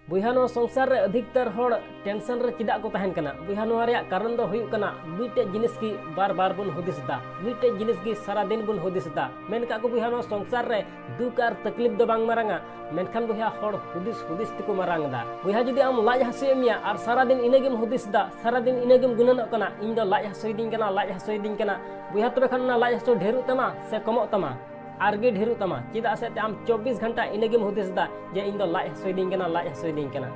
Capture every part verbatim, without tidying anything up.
ᱵᱚᱭᱦᱟ, ᱱᱚᱣᱟ ᱥᱚᱝᱥᱟᱨ ᱨᱮ ᱚᱫᱷᱤᱠᱛᱟᱨ ᱦᱚᱲ ᱴᱮᱱᱥᱚᱱ ᱨᱮ ᱪᱮᱫᱟᱜ ᱠᱚ ᱛᱟᱦᱮᱱ ᱠᱟᱱᱟ? ᱵᱚᱭᱦᱟ, ᱱᱚᱣᱟ ᱨᱮᱭᱟᱜ ᱠᱟᱨᱚᱱ ᱫᱚ ᱦᱩᱭᱩᱜ ᱠᱟᱱᱟ ᱢᱤᱫᱴᱮᱡ ᱡᱤᱱᱤᱥ ᱜᱮ ᱵᱟᱨ ᱵᱟᱨ ᱵᱚᱱ ᱦᱩᱫᱤᱥ ᱮᱫᱟ, ᱢᱤᱫᱴᱮᱡ ᱡᱤᱱᱤᱥ ᱜᱮ ᱥᱟᱨᱟ ᱫᱤᱱ ᱵᱚᱱ ᱦᱩᱫᱤᱥ ᱮᱫᱟ᱾ ᱢᱮᱱ ᱠᱟᱜ ᱠᱚ ᱵᱚᱭᱦᱟ, ᱱᱚᱣᱟ ᱥᱚᱝᱥᱟᱨ ᱨᱮ ᱫᱩᱠ ᱟᱨ ᱛᱟᱠᱞᱤᱯ ᱫᱚ ᱵᱟᱝ ᱢᱟᱨᱟᱝᱟ, ᱢᱮᱱᱠᱷᱟᱱ ᱵᱚᱭᱦᱟ, ᱦᱚᱲ ᱦᱩᱫᱤᱥ ᱦᱩᱫᱤᱥ ᱛᱮᱠᱚ ᱢᱟᱨᱟᱝ ᱮᱫᱟ᱾ ᱵᱚᱭᱦᱟ, ᱡᱩᱫᱤ ᱟᱢ ᱞᱟᱡ ᱦᱟᱹᱥᱩᱭᱮᱫ ᱢᱮᱭᱟ ᱟᱨ ᱥᱟᱨᱟ ᱫᱤᱱ ᱤᱱᱟᱹ ᱜᱮᱢ ᱦᱩᱫᱤᱥ ᱮᱫᱟ, ᱥᱟᱨᱟ ᱫᱤᱱ ᱤᱱᱟᱹ ᱜᱮᱢ ᱜᱩᱱᱟᱹᱱᱚᱜ ᱠᱟᱱᱟ, "ᱤᱧ ᱫᱚ ᱞᱟᱡ ᱦᱟᱹᱥᱩᱭᱮᱫᱤᱧ ᱠᱟᱱᱟ, ᱞᱟᱡ ᱦᱟᱹᱥᱩᱭᱮᱫᱤᱧ ᱠᱟᱱᱟ", ᱵᱚᱭᱦᱟ, ᱛᱚᱵᱮ ᱠᱷᱟᱱ ᱚᱱᱟ ᱞᱟᱡ ᱦᱟᱹᱥᱩ ᱰᱷᱮᱨᱚᱜ ᱛᱟᱢᱟ ᱥᱮ ᱠᱚᱢᱚᱜ ᱛᱟᱢᱟ? ᱟᱨᱜᱮ ᱰᱷᱮᱨᱚᱜ ᱛᱟᱢᱟ᱾ ᱪᱮᱫᱟᱜ ᱥᱮ ᱟᱢ ᱪᱚᱵᱵᱤᱥ ᱜᱷᱚᱱᱴᱟ ᱤᱱᱟᱹ ᱜᱮᱢ ᱦᱩᱫᱤᱥ ᱮᱫᱟ ᱡᱮ, "ᱤᱧ ᱫᱚ ᱞᱟᱡ ᱦᱟᱹᱥᱩᱭᱮᱫᱤᱧ ᱠᱟᱱᱟ, ᱞᱟᱡ ᱦᱟᱹᱥᱩᱭᱮᱫᱤᱧ ᱠᱟᱱᱟ᱾"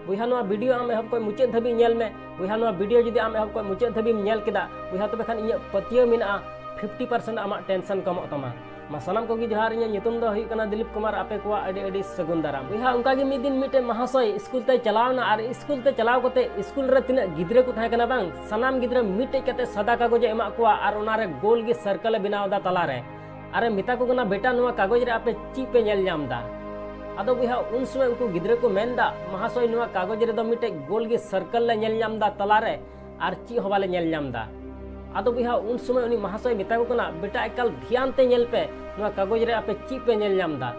ᱵᱚᱭᱦᱟ, ᱱᱚᱣᱟ ᱵᱷᱤᱰᱤᱭᱳ ᱟᱢ ᱮᱦᱚᱵ ᱠᱷᱚᱱ ᱢᱩᱪᱟᱹᱫ ᱫᱷᱟᱹᱵᱤᱡ ᱧᱮᱞ ᱢᱮ᱾ ᱵᱚᱭᱦᱟ, ᱱᱚᱣᱟ ᱵᱷᱤᱰᱤᱭᱳ ᱡᱩᱫᱤ ᱟᱢ ᱮᱦᱚᱵ ᱠᱷᱚᱱ ᱢᱩᱪᱟᱹᱫ ᱫᱷᱟᱹᱵᱤᱡ ᱧᱮᱞ ᱠᱮᱫᱟ, ᱵᱚᱭᱦᱟ, ᱛᱚᱵᱮ ᱠᱷᱟᱱ ᱤᱧᱟᱹᱜ ᱯᱟᱹᱛᱭᱟᱹᱣ ᱢᱮᱱᱟᱜᱼᱟ, ᱯᱷᱤᱯᱴᱤ ᱯᱟᱨᱥᱮᱱᱴ ᱟᱢᱟᱜ ᱴᱮᱱᱥᱚᱱ ᱠᱚᱢᱚᱜ ᱛᱟᱢᱟ᱾ ᱢᱟ ᱥᱟᱱᱟᱢ ᱠᱚᱜᱮ ᱡᱚᱦᱟᱨ, ᱤᱧᱟᱹᱜ ᱧᱩᱛᱩᱢ ᱫᱚ ᱦᱩᱭᱩᱜ ᱠᱟᱱᱟ ᱫᱤᱞᱤᱯ ᱠᱩᱢᱟᱨ, ᱟᱯᱮ ᱠᱚᱣᱟᱜ ᱟᱹᱰᱤ ᱟᱹᱰᱤ ᱥᱟᱹᱜᱩᱱ ᱫᱟᱨᱟᱢ᱾ ᱵᱚᱭᱦᱟ, ᱚᱱᱠᱟ ᱜᱮ ᱢᱤᱫ ᱫᱤᱱ ᱢᱤᱫᱴᱮᱱ ᱢᱟᱦᱟᱥᱚᱭ ᱥᱠᱩᱞ ᱛᱮᱭ ᱪᱟᱞᱟᱣ ᱮᱱᱟ ᱟᱨ ᱥᱠᱩᱞ ᱛᱮ ᱪᱟᱞᱟᱣ ᱠᱟᱛᱮ ᱥᱠᱩᱞ ᱨᱮ ᱛᱤᱱᱟᱹᱜ ᱜᱤᱫᱽᱨᱟᱹ ᱠᱚ ᱛᱟᱦᱮᱸ ᱠᱟᱱᱟ ᱵᱟᱝ, ᱥᱟᱱᱟᱢ ᱜᱤᱫᱽᱨᱟᱹ ᱢᱤᱫᱴᱮᱡ ᱠᱟᱛᱮ ᱥᱟᱫᱟ ᱠᱟᱜᱚᱡᱽ ᱮ ᱮᱢᱟᱜ ᱠᱚᱣᱟ ᱟᱨ ᱚᱱᱟ ᱨᱮ ᱜᱳᱞ ᱜᱮ ᱥᱟᱨᱠᱮᱞ ᱮ ᱵᱮᱱᱟᱣ ᱮᱫᱟ ᱛᱟᱞᱟ ᱨᱮ᱾ ᱟᱨ ᱮ ᱢᱮᱛᱟ ᱠᱚ ᱠᱟᱱᱟ, "ᱵᱮᱴᱟ, ᱱᱚᱣᱟ ᱠᱟᱜᱚᱡᱽ ᱨᱮ ᱟᱯᱮ ᱪᱮᱫ ᱯᱮ ᱧᱮᱞ ᱧᱟᱢ ᱮᱫᱟ?" ᱟᱫᱚ ᱵᱚᱭᱦᱟ, ᱩᱱ ᱥᱚᱢᱚᱭ ᱩᱱᱠᱩ ᱜᱤᱫᱽᱨᱟᱹ ᱠᱚ ᱢᱮᱱ ᱮᱫᱟ, "ᱢᱟᱦᱟᱥᱚᱭ, ᱱᱚᱣᱟ ᱠᱟᱜᱚᱡᱽ ᱨᱮᱫᱚ ᱢᱤᱫᱴᱮᱡ ᱜᱳᱞ ᱜᱮ ᱥᱟᱨᱠᱮᱞ ᱞᱮ ᱧᱮᱞ ᱧᱟᱢ ᱮᱫᱟ ᱛᱟᱞᱟ ᱨᱮ, ᱟᱨ ᱪᱮᱫ ᱦᱚᱸ ᱵᱟᱞᱮ ᱧᱮᱞ ᱧᱟᱢ ᱮᱫᱟ᱾" ᱟᱫᱚ ᱵᱚᱭᱦᱟ, ᱩᱱ ᱥᱚᱢᱚᱭ ᱩᱱᱤ ᱢᱟᱦᱟᱥᱚᱭ ᱢᱮᱛᱟ ᱠᱚ ᱠᱟᱱᱟ, "ᱵᱮᱴᱟ, ᱮᱠᱟᱞ ᱫᱷᱮᱭᱟᱱ ᱛᱮ ᱧᱮᱞ ᱯᱮ, ᱱᱚᱣᱟ ᱠᱟᱜᱚᱡᱽ ᱨᱮ ᱟᱯᱮ ᱪᱮᱫ ᱯᱮ ᱧᱮᱞ ᱧᱟᱢ ᱮᱫᱟ?"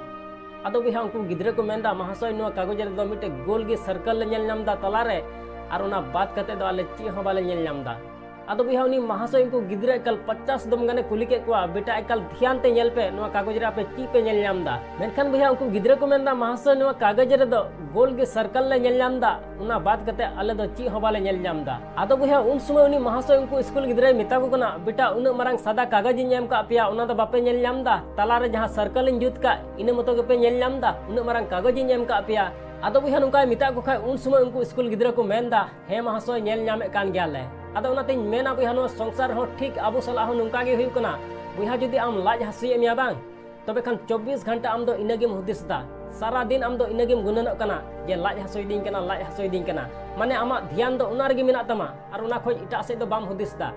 ᱟᱫᱚ ᱵᱚᱭᱦᱟ, ᱩᱱᱠᱩ ᱜᱤᱫᱽᱨᱟᱹ ᱠᱚ ᱢᱮᱱ ᱮᱫᱟ, "ᱢᱟᱦᱟᱥᱚᱭ, ᱱᱚᱣᱟ ᱠᱟᱜᱚᱡᱽ ᱨᱮᱫᱚ ᱢᱤᱫᱴᱮᱡ ᱜᱳᱞ ᱜᱮ ᱥᱟᱨᱠᱮᱞ ᱞᱮ ᱧᱮᱞ ᱧᱟᱢ ᱮᱫᱟ ᱛᱟᱞᱟ ᱨᱮ, ᱟᱨ ᱚᱱᱟ ᱵᱟᱫ ᱠᱟᱛᱮ ᱫᱚ ᱟᱞᱮ ᱪᱮᱫ ᱦᱚᱸ ᱵᱟᱞᱮ ᱧᱮᱞ ᱧᱟᱢ ᱮᱫᱟ᱾" ᱟᱫᱚ ᱵᱚᱭᱦᱟ, ᱩᱱᱤ ᱢᱟᱦᱟᱥᱚᱭ ᱩᱱᱠᱩ ᱜᱤᱫᱽᱨᱟᱹ ᱮᱠᱟᱞ ᱯᱚᱪᱟᱥ ᱫᱚᱢ ᱜᱟᱱᱮ ᱠᱩᱞᱤ ᱠᱮᱫ ᱠᱚᱣᱟ, "ᱵᱮᱴᱟ, ᱮᱠᱟᱞ ᱫᱷᱮᱭᱟᱱ ᱛᱮ ᱧᱮᱞ ᱯᱮ, ᱱᱚᱣᱟ ᱠᱟᱜᱚᱡᱽ ᱨᱮ ᱟᱯᱮ ᱪᱮᱫ ᱯᱮ ᱧᱮᱞ ᱧᱟᱢ ᱮᱫᱟ?" ᱢᱮᱱᱠᱷᱟᱱ ᱵᱚᱭᱦᱟ, ᱩᱱᱠᱩ ᱜᱤᱫᱽᱨᱟᱹ ᱠᱚ ᱢᱮᱱ ᱮᱫᱟ, "ᱢᱟᱦᱟᱥᱚᱭ, ᱱᱚᱣᱟ ᱠᱟᱜᱚᱡᱽ ᱨᱮᱫᱚ ᱜᱳᱞ ᱜᱮ ᱥᱟᱨᱠᱮᱞ ᱞᱮ ᱧᱮᱞ ᱧᱟᱢ ᱮᱫᱟ, ᱚᱱᱟ ᱵᱟᱫ ᱠᱟᱛᱮ ᱟᱞᱮ ᱫᱚ ᱪᱮᱫ ᱦᱚᱸ ᱵᱟᱞᱮ ᱧᱮᱞ ᱧᱟᱢ ᱮᱫᱟ᱾" ᱟᱫᱚ ᱵᱚᱭᱦᱟ, ᱩᱱ ᱥᱚᱢᱚᱭ ᱩᱱᱤ ᱢᱟᱦᱟᱥᱚᱭ ᱩᱱᱠᱩ ᱥᱠᱩᱞ ᱜᱤᱫᱽᱨᱟᱹᱭ ᱢᱮᱛᱟ ᱠᱚ ᱠᱟᱱᱟ, "ᱵᱮᱴᱟ, ᱩᱱᱟᱹᱜ ᱢᱟᱨᱟᱝ ᱥᱟᱫᱟ ᱠᱟᱜᱚᱡᱽ ᱤᱧ ᱮᱢ ᱠᱟᱜ ᱯᱮᱭᱟ, ᱚᱱᱟ ᱫᱚ ᱵᱟᱯᱮ ᱧᱮᱞ ᱧᱟᱢ ᱮᱫᱟ? ᱛᱟᱞᱟ ᱨᱮ ᱡᱟᱦᱟᱸ ᱥᱟᱨᱠᱮᱞ ᱤᱧ ᱡᱩᱛ ᱠᱟᱜ, ᱤᱱᱟᱹ ᱢᱚᱛᱚ ᱜᱮᱯᱮ ᱧᱮᱞ ᱧᱟᱢ ᱮᱫᱟ? ᱩᱱᱟᱹᱜ ᱢᱟᱨᱟᱝ ᱠᱟᱜᱚᱡᱽ ᱤᱧ ᱮᱢ ᱠᱟᱜ ᱯᱮᱭᱟ?" ᱟᱫᱚ ᱵᱚᱭᱦᱟ, ᱱᱚᱝᱠᱟᱭ ᱢᱮᱛᱟ ᱠᱚ ᱠᱷᱟᱡ, ᱩᱱ ᱥᱚᱢᱚᱭ ᱩᱱᱠᱩ ᱥᱠᱩᱞ ᱜᱤᱫᱽᱨᱟᱹ ᱠᱚ ᱢᱮᱱ ᱮᱫᱟ, "ᱦᱮᱸ ᱢᱟᱦᱟᱥᱚᱭ, ᱧᱮᱞ ᱧᱟᱢᱮᱫ ᱠᱟᱱ ᱜᱮᱭᱟᱞᱮ᱾" ᱟᱫᱚ ᱚᱱᱟᱛᱤᱧ ᱢᱮᱱᱟ ᱵᱚᱭᱦᱟ, ᱱᱚᱣᱟ ᱥᱚᱝᱥᱟᱨ ᱨᱮᱦᱚᱸ ᱴᱷᱤᱠ ᱟᱵᱚ ᱥᱟᱞᱟᱜ ᱦᱚᱸ ᱱᱚᱝᱠᱟ ᱜᱮ ᱦᱩᱭᱩᱜ ᱠᱟᱱᱟ᱾ ᱵᱚᱭᱦᱟ, ᱡᱩᱫᱤ ᱟᱢ ᱞᱟᱡ ᱦᱟᱹᱥᱩᱭᱮᱫ ᱢᱮᱭᱟ ᱵᱟᱝ, ᱛᱚᱵᱮ ᱠᱷᱟᱱ ᱪᱚᱵᱵᱤᱥ ᱜᱷᱚᱱᱴᱟ ᱟᱢ ᱫᱚ ᱤᱱᱟᱹ ᱜᱮᱢ ᱦᱩᱫᱤᱥ ᱮᱫᱟ, ᱥᱟᱨᱟ ᱫᱤᱱ ᱟᱢ ᱫᱚ ᱤᱱᱟᱹ ᱜᱮᱢ ᱜᱩᱱᱟᱹᱱᱚᱜ ᱠᱟᱱᱟ ᱡᱮ ᱞᱟᱡ ᱦᱟᱹᱥᱩᱭᱮᱫᱤᱧ ᱠᱟᱱᱟ, ᱞᱟᱡ ᱦᱟᱹᱥᱩᱭᱮᱫᱤᱧ ᱠᱟᱱᱟ, ᱢᱟᱱᱮ ᱟᱢᱟᱜ ᱫᱷᱮᱭᱟᱱ ᱫᱚ ᱚᱱᱟ ᱨᱮᱜᱮ ᱢᱮᱱᱟᱜ ᱛᱟᱢᱟ ᱟᱨ ᱚᱱᱟ ᱠᱷᱚᱡ ᱮᱴᱟᱜ ᱥᱮᱫ ᱫᱚ ᱵᱟᱢ ᱦᱩᱫᱤᱥ ᱮᱫᱟ᱾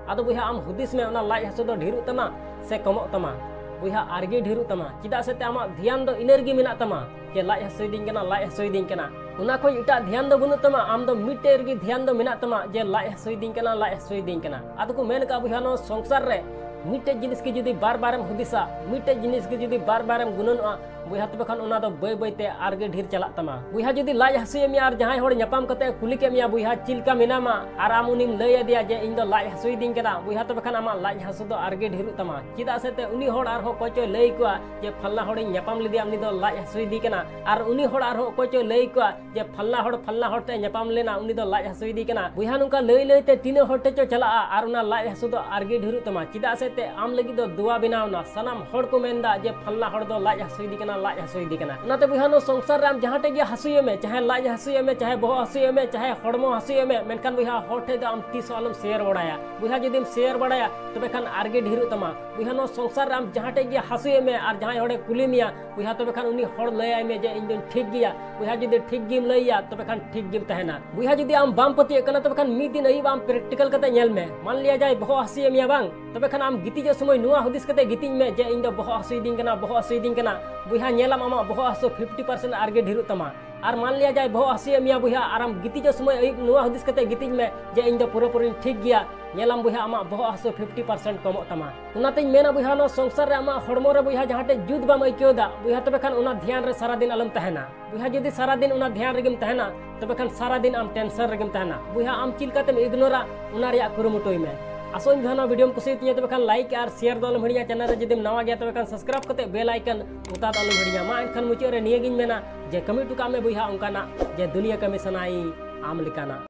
ᱟᱫᱚ ᱵᱚᱭᱦᱟ, ᱟᱢ ᱦᱩᱫᱤᱥ ᱢᱮ, ᱚᱱᱟ ᱞᱟᱡ ᱦᱟᱹᱥᱩ ᱫᱚ ᱰᱷᱮᱨᱚᱜ ᱛᱟᱢᱟ ᱥᱮ ᱠᱚᱢᱚᱜ ᱛᱟᱢᱟ? ᱵᱚᱭᱦᱟ, ᱟᱨᱜᱮ ᱰᱷᱮᱨᱚᱜ ᱛᱟᱢᱟ᱾ ᱪᱮᱫᱟᱜ ᱥᱮ ᱛᱮ ᱟᱢᱟᱜ ᱫᱷᱮᱭᱟᱱ ᱫᱚ ᱤᱱᱟᱹ ᱨᱮᱜᱮ ᱢᱮᱱᱟᱜ ᱛᱟᱢᱟ ᱡᱮ ᱞᱟᱡ ᱦᱟᱹᱥᱩᱭᱮᱫᱤᱧ ᱠᱟᱱᱟ, ᱞᱟᱡ ᱦᱟᱹᱥᱩᱭᱮᱫᱤᱧ ᱠᱟᱱᱟ᱾ ᱚᱱᱟ ᱠᱷᱚᱡ ᱮᱴᱟᱜ ᱫᱷᱮᱭᱟᱱ ᱫᱚ ᱵᱟᱹᱱᱩᱜ ᱛᱟᱢᱟ, ᱟᱢ ᱫᱚ ᱢᱤᱫᱴᱮᱡ ᱨᱮᱜᱮ ᱫᱷᱮᱭᱟᱱ ᱫᱚ ᱢᱮᱱᱟᱜ ᱛᱟᱢᱟ ᱡᱮ ᱞᱟᱡ ᱦᱟᱹᱥᱩᱭᱮᱫᱤᱧ ᱠᱟᱱᱟ, ᱞᱟᱡ ᱦᱟᱹᱥᱩᱭᱮᱫᱤᱧ ᱠᱟᱱᱟ᱾ ᱟᱫᱚ ᱠᱚ ᱢᱮᱱ ᱠᱟᱜᱼᱟ ᱵᱚᱭᱦᱟ, ᱱᱚᱣᱟ ᱥᱚᱝᱥᱟᱨ ᱨᱮ ᱢᱤᱫᱴᱮᱡ ᱡᱤᱱᱤᱥ ᱜᱮ ᱡᱩᱫᱤ ᱵᱟᱨ ᱵᱟᱨᱮᱢ ᱦᱩᱫᱤᱥᱟ, ᱢᱤᱫᱴᱮᱡ ᱡᱤᱱᱤᱥ ᱜᱮ ᱡᱩᱫᱤ ᱵᱟᱨ ᱵᱟᱨᱮᱢ ᱜᱩᱱᱟᱹᱱᱚᱜᱼᱟ, ᱵᱚᱭᱦᱟ, ᱛᱚᱵᱮ ᱠᱷᱟᱱ ᱚᱱᱟ ᱫᱚ ᱵᱟᱹᱭ ᱵᱟᱹᱭ ᱛᱮ ᱟᱨᱜᱮ ᱰᱷᱮᱨ ᱪᱟᱞᱟᱜ ᱛᱟᱢᱟ᱾ ᱵᱚᱭᱦᱟ, ᱡᱩᱫᱤ ᱞᱟᱡ ᱦᱟᱹᱥᱩᱭᱮᱫ ᱢᱮᱭᱟ ᱟᱨ ᱡᱟᱦᱟᱸᱭ ᱦᱚᱲ ᱧᱟᱯᱟᱢ ᱠᱟᱛᱮ ᱮ ᱠᱩᱞᱤ ᱠᱮᱫ ᱢᱮᱭᱟ, "ᱵᱚᱭᱦᱟ, ᱪᱮᱫ ᱞᱮᱠᱟ ᱢᱮᱱᱟᱢᱟ?" ᱟᱨ ᱟᱢ ᱩᱱᱤᱢ ᱞᱟᱹᱭ ᱟᱫᱮᱭᱟ ᱡᱮ, "ᱤᱧ ᱫᱚ ᱞᱟᱡ ᱦᱟᱹᱥᱩᱭᱤᱫᱤᱧ ᱠᱟᱱᱟ", ᱵᱚᱭᱦᱟ, ᱛᱚᱵᱮ ᱠᱷᱟᱱ ᱟᱢᱟᱜ ᱞᱟᱡ ᱦᱟᱹᱥᱩ ᱫᱚ ᱟᱨᱜᱮ ᱰᱷᱮᱨᱚᱜ ᱛᱟᱢᱟ᱾ ᱪᱮᱫᱟᱜ ᱥᱮ ᱛᱮ ᱩᱱᱤ ᱦᱚᱲ ᱟᱨᱦᱚᱸ ᱚᱠᱚᱭ ᱪᱚᱭ ᱞᱟᱹᱭ ᱟᱠᱚᱣᱟ ᱡᱮ, "ᱯᱷᱟᱞᱱᱟ ᱦᱚᱲᱤᱧ ᱧᱟᱯᱟᱢ ᱞᱮᱫᱮᱭᱟ, ᱩᱱᱤ ᱫᱚ ᱞᱟᱡ ᱦᱟᱹᱥᱩᱭᱮᱫᱮ ᱠᱟᱱᱟ", ᱟᱨ ᱩᱱᱤ ᱦᱚᱲ ᱟᱨᱦᱚᱸ ᱚᱠᱚᱭ ᱪᱚᱭ ᱞᱟᱹᱭ ᱟᱠᱚᱣᱟ ᱡᱮ, "ᱯᱷᱟᱞᱱᱟ ᱦᱚᱲ ᱯᱷᱟᱞᱱᱟ ᱦᱚᱲ ᱴᱷᱮᱱ ᱧᱟᱯᱟᱢ ᱞᱮᱱᱟ, ᱩᱱᱤ ᱫᱚ ᱞᱟᱡ ᱦᱟᱹᱥᱩᱭᱮᱫᱮ ᱠᱟᱱᱟ", ᱵᱚᱭᱦᱟ, ᱱᱚᱝᱠᱟ ᱞᱟᱹᱭ ᱞᱟᱹᱭ ᱛᱮ ᱛᱤᱱᱟᱹᱜ ᱦᱚᱲ ᱴᱷᱮᱱ ᱪᱚ ᱪᱟᱞᱟᱜᱼᱟ ᱟᱨ ᱚᱱᱟ ᱞᱟᱡ ᱦᱟᱹᱥᱩ ᱫᱚ ᱟᱨᱜᱮ ᱰᱷᱮᱨᱚᱜ ᱛᱟᱢᱟ᱾ ᱪᱮᱫᱟᱜ ᱥᱮ ᱛᱮ ᱟᱢ ᱞᱟᱹᱜᱤᱫ ᱫᱚ ᱫᱩᱣᱟ ᱵᱮᱱᱟᱣ ᱮᱱᱟ᱾ ᱥᱟᱱᱟᱢ ᱦᱚᱲ ᱠᱚ ᱢᱮᱱᱫᱟ ᱡᱮ, "ᱯᱷᱟᱞᱱᱟ ᱦᱚᱲ ᱫᱚ ᱞᱟᱡ ᱦᱟᱹᱥᱩᱭᱮᱫᱮ ᱠᱟᱱᱟ, ᱞᱟᱡ ᱦᱟᱹᱥᱩᱭᱮᱫᱮ ᱠᱟᱱᱟ᱾" ᱚᱱᱟᱛᱮ ᱵᱚᱭᱦᱟ, ᱱᱚᱣᱟ ᱥᱚᱝᱥᱟᱨ ᱨᱮ ᱟᱢ ᱡᱟᱦᱟᱸ ᱴᱷᱮᱡ ᱜᱮ ᱦᱟᱹᱥᱩᱭᱮ ᱢᱮ, ᱪᱟᱦᱮ ᱞᱟᱡ ᱦᱟᱹᱥᱩᱭᱮ ᱢᱮ, ᱪᱟᱦᱮ ᱵᱚᱦᱚᱜ ᱦᱟᱹᱥᱩᱭᱮ ᱢᱮ, ᱪᱟᱦᱮ ᱦᱚᱲᱢᱚ ᱦᱟᱹᱥᱩᱭᱮ ᱢᱮ, ᱢᱮᱱᱠᱷᱟᱱ ᱵᱚᱭᱦᱟ, ᱦᱚᱲ ᱴᱷᱮᱡ ᱫᱚ ᱟᱢ ᱛᱤᱥ ᱦᱚᱸ ᱟᱞᱚᱢ ᱥᱮᱭᱟᱨ ᱵᱟᱲᱟᱭᱟ᱾ ᱵᱚᱭᱦᱟ, ᱡᱩᱫᱤᱢ ᱥᱮᱭᱟᱨ ᱵᱟᱲᱟᱭᱟ, ᱛᱚᱵᱮ ᱠᱷᱟᱱ ᱟᱨᱜᱮ ᱰᱷᱮᱨᱚᱜ ᱛᱟᱢᱟ᱾ ᱵᱚᱭᱦᱟ, ᱱᱚᱣᱟ ᱥᱚᱝᱥᱟᱨ ᱨᱮ ᱟᱢ ᱡᱟᱦᱟᱸ ᱴᱷᱮᱡ ᱜᱮ ᱦᱟᱹᱥᱩᱭᱮ ᱢᱮ ᱟᱨ ᱡᱟᱦᱟᱸᱭ ᱦᱚᱲᱮ ᱠᱩᱞᱤ ᱢᱮᱭᱟ, ᱵᱚᱭᱦᱟ, ᱛᱚᱵᱮ ᱠᱷᱟᱱ ᱩᱱᱤ ᱦᱚᱲ ᱞᱟᱹᱭᱟᱭ ᱢᱮ ᱡᱮ, "ᱤᱧ ᱫᱚᱧ ᱴᱷᱤᱠ ᱜᱮᱭᱟ᱾" ᱵᱚᱭᱦᱟ, ᱡᱩᱫᱤ ᱴᱷᱤᱠ ᱜᱮᱢ ᱞᱟᱹᱭᱟ, ᱛᱚᱵᱮ ᱠᱷᱟᱱ ᱴᱷᱤᱠ ᱜᱮᱢ ᱛᱟᱦᱮᱱᱟ᱾ ᱵᱚᱭᱦᱟ, ᱡᱩᱫᱤ ᱟᱢ ᱵᱟᱢ ᱯᱟᱹᱛᱭᱟᱹᱜ ᱠᱟᱱᱟ, ᱛᱚᱵᱮ ᱠᱷᱟᱱ ᱢᱤᱫ ᱫᱤᱱ ᱟᱹᱭᱩᱵ ᱟᱢ practical ᱠᱟᱛᱮ ᱧᱮᱞ ᱢᱮ᱾ ᱢᱟᱱ ᱞᱤᱭᱟ ᱡᱟᱭ ᱵᱚᱦᱚᱜ ᱦᱟᱹᱥᱩᱭᱮᱫ ᱢᱮᱭᱟ ᱵᱟᱝ, ᱛᱚᱵᱮ ᱠᱷᱟᱱ ᱟᱢ ᱜᱤᱛᱤᱡᱚᱜ ᱥᱚᱢᱚᱭ ᱱᱚᱣᱟ ᱦᱩᱫᱤᱥ ᱠᱟᱛᱮ ᱜᱤᱛᱤᱡ ᱢᱮ ᱡᱮ, "ᱤᱧ ᱫᱚ ᱵᱚᱦᱚᱜ ᱦᱟᱹᱥᱩᱭᱤᱫᱤᱧ ᱠᱟᱱᱟ, ᱵᱚᱦᱚᱜ ᱦᱟᱹᱥᱩᱭᱤᱫᱤᱧ ᱠᱟᱱᱟ᱾" ᱵᱚᱭᱦᱟ, ᱧᱮᱞᱟᱢ ᱟᱢᱟᱜ ᱵᱚᱦᱚᱜ ᱦᱟᱹᱥᱩ fifty percent ᱟᱨᱜᱮ ᱰᱷᱮᱨᱚᱜ ᱛᱟᱢᱟ᱾ ᱟᱨ ᱢᱟᱱ ᱞᱤᱭᱟ ᱡᱟᱭ ᱵᱚᱦᱚᱜ ᱦᱟᱹᱥᱩᱭᱮᱫ ᱢᱮᱭᱟ ᱵᱚᱭᱦᱟ, ᱟᱨ ᱟᱢ ᱜᱤᱛᱤᱡᱚᱜ ᱥᱚᱢᱚᱭ ᱟᱹᱭᱩᱵ ᱱᱚᱣᱟ ᱦᱩᱫᱤᱥ ᱠᱟᱛᱮ ᱜᱤᱛᱤᱡ ᱢᱮ ᱡᱮ, "ᱤᱧ ᱫᱚ ᱯᱩᱨᱟᱹᱯᱩᱨᱤᱧ ᱴᱷᱤᱠ ᱜᱮᱭᱟ", ᱧᱮᱞᱟᱢ ᱵᱚᱭᱦᱟ, ᱟᱢᱟᱜ ᱵᱚᱦᱚᱜ ᱦᱟᱹᱥᱩ fifty percent ᱠᱚᱢᱚᱜ ᱛᱟᱢᱟ᱾ ᱚᱱᱟᱛᱮᱧ ᱢᱮᱱᱟ ᱵᱚᱭᱦᱟ, ᱱᱚᱣᱟ ᱥᱚᱝᱥᱟᱨ ᱨᱮ ᱟᱢᱟᱜ ᱦᱚᱲᱢᱚ ᱨᱮ ᱵᱚᱭᱦᱟ ᱡᱟᱦᱟᱸ ᱴᱷᱮᱡ ᱡᱩᱛ ᱵᱟᱢ ᱟᱹᱭᱠᱟᱹᱣ ᱮᱫᱟ ᱵᱚᱭᱦᱟ, ᱛᱚᱵᱮ ᱠᱷᱟᱱ ᱚᱱᱟ ᱫᱷᱮᱭᱟᱱ ᱨᱮ ᱥᱟᱨᱟ ᱫᱤᱱ ᱟᱞᱚᱢ ᱛᱟᱦᱮᱱᱟ᱾ ᱵᱚᱭᱦᱟ, ᱡᱩᱫᱤ ᱥᱟᱨᱟ ᱫᱤᱱ ᱚᱱᱟ ᱫᱷᱮᱭᱟᱱ ᱨᱮᱜᱮᱢ ᱛᱟᱦᱮᱱᱟ, ᱛᱚᱵᱮ ᱠᱷᱟᱱ ᱥᱟᱨᱟ ᱫᱤᱱ ᱟᱢ tension ᱨᱮᱜᱮᱢ ᱛᱟᱦᱮᱱᱟ᱾ ᱵᱚᱭᱦᱟ, ᱟᱢ ᱪᱮᱫ ᱞᱮᱠᱟᱛᱮᱢ ignoreᱟ, ᱚᱱᱟ ᱨᱮᱭᱟᱜ ᱠᱩᱨᱩᱢᱩᱴᱩᱭ ᱢᱮ᱾ ᱟᱥᱚᱜ ᱟᱹᱧ ᱵᱚᱭᱦᱟ, ᱱᱚᱣᱟ videoᱢ ᱠᱩᱥᱤᱭᱟᱛᱤᱧᱟ, ᱛᱚᱵᱮ ᱠᱷᱟᱱ like ᱟᱨ share ᱫᱚ ᱟᱞᱚᱢ ᱦᱤᱲᱤᱧᱟ᱾ Channel ᱨᱮ ᱡᱩᱫᱤᱢ ᱱᱟᱣᱟ ᱜᱮᱭᱟ, ᱛᱚᱵᱮ ᱠᱷᱟᱱ subscribe ᱠᱟᱛᱮ bell icon ᱚᱛᱟ ᱫᱚ ᱟᱞᱚᱢ ᱦᱤᱲᱤᱧᱟ᱾ ᱢᱟ ᱮᱱᱠᱷᱟᱱ ᱢᱩᱪᱟᱹᱫ ᱨᱮ ᱱᱤᱭᱟᱹᱜᱤᱧ ᱢᱮᱱᱟ ᱡᱮ, ᱠᱟᱹᱢᱤ ᱦᱚᱴᱚ ᱠᱟᱜ ᱢᱮ ᱵᱚᱭᱦᱟ ᱚᱱᱠᱟᱱᱟᱜ ᱡᱮ ᱫᱩᱱᱤᱭᱟᱹ ᱠᱟᱹᱢᱤ ᱥᱟᱱᱟᱭᱤᱧ ᱟᱢ ᱞᱮᱠᱟᱱᱟᱜ᱾